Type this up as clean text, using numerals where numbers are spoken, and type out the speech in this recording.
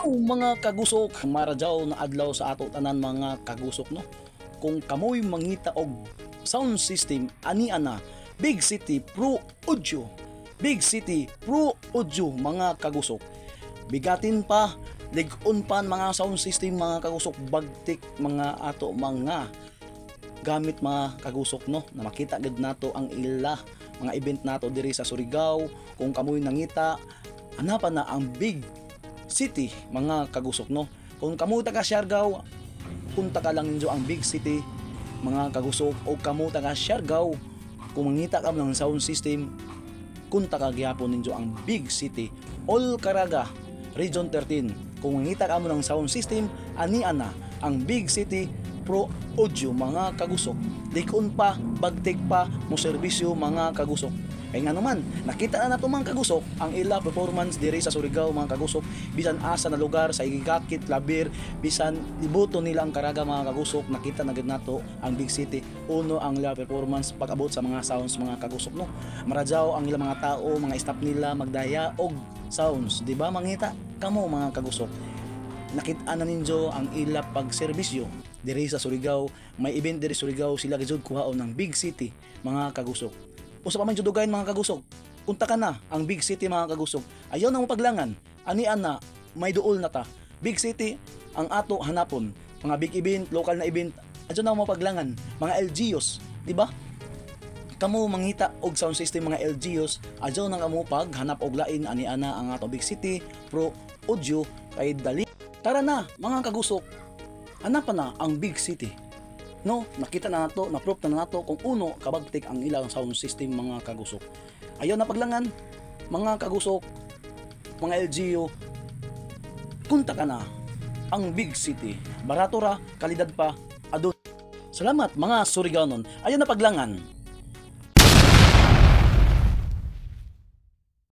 Mga kagusok, maradyaw na adlaw sa ato tanan, mga kagusok, no. Kung kamoy mangita og sound system, ani ana Big City Pro Audio. Big City Pro Audio, mga kagusok. Bigatin pa, lig-on pa ang mga sound system, mga kagusok, bagtik mga ato mga gamit, mga kagusok, no, na makita gid nato ang ila mga event nato diri sa Surigao. Kung kamoy nangita, hanapan na ang Big City, mga kagusok, no. Kung kamo taga Siargao, punta ka lang ninyo ang Big City, mga kagusok, o kamo taga Siargao, kung mangita ka ng sound system, kunta ka gihapon ninyo ang Big City. All Caraga, Region 13, kung mangita ka mo ng sound system, ani ana ang Big City Pro Audio, mga kagusok. Lig-on pa, bagtik pa mo serbisyo, mga kagusok. Kay nga naman, nakita na nato, mga kagusok, ang ila performance diri sa Surigao, mga kagusok, bisan asa na lugar sa Igigakit, Labir, bisan libuto nila ang Caraga, mga kagusok, nakita na gid nato ang Big City. Uno ang ila performance pag-abot sa mga sounds, mga kagusok, no. Maradyaw ang ilang mga tao, mga staff nila magdaya og sounds, di ba? Mangita kamo, mga kagusok, nakita na ninyo ang ila pagserbisyo diri sa Surigao. May event diri sa Surigao, sila gid kuhaon ng Big City, mga kagusok. Usa pa man jud dugayan, mga kagusok, kunta ka na ang Big City, mga kagusok. Ayaw na mo paglangan, ani ana may duol na ta. Big City ang ato hanapon, mga big event, local na event, adyo na mo paglangan, mga LGUs, di ba? Kamo mangita og sound system, mga LGUs, adyo na kamo paghanap og lain, ani ana ang ato Big City Pro Audio kay dali. Tara na, mga kagusok, hanapan na ang Big City, no. Nakita na nato, na proof na nato kung uno kabagtik ang ilang sound system, mga kagusok. Ayaw na paglangan, mga kagusok, mga LGU, kunta ka na ang Big City. Barato ra, kalidad pa adun. Salamat, mga Surigaonon. Ayaw na paglangan.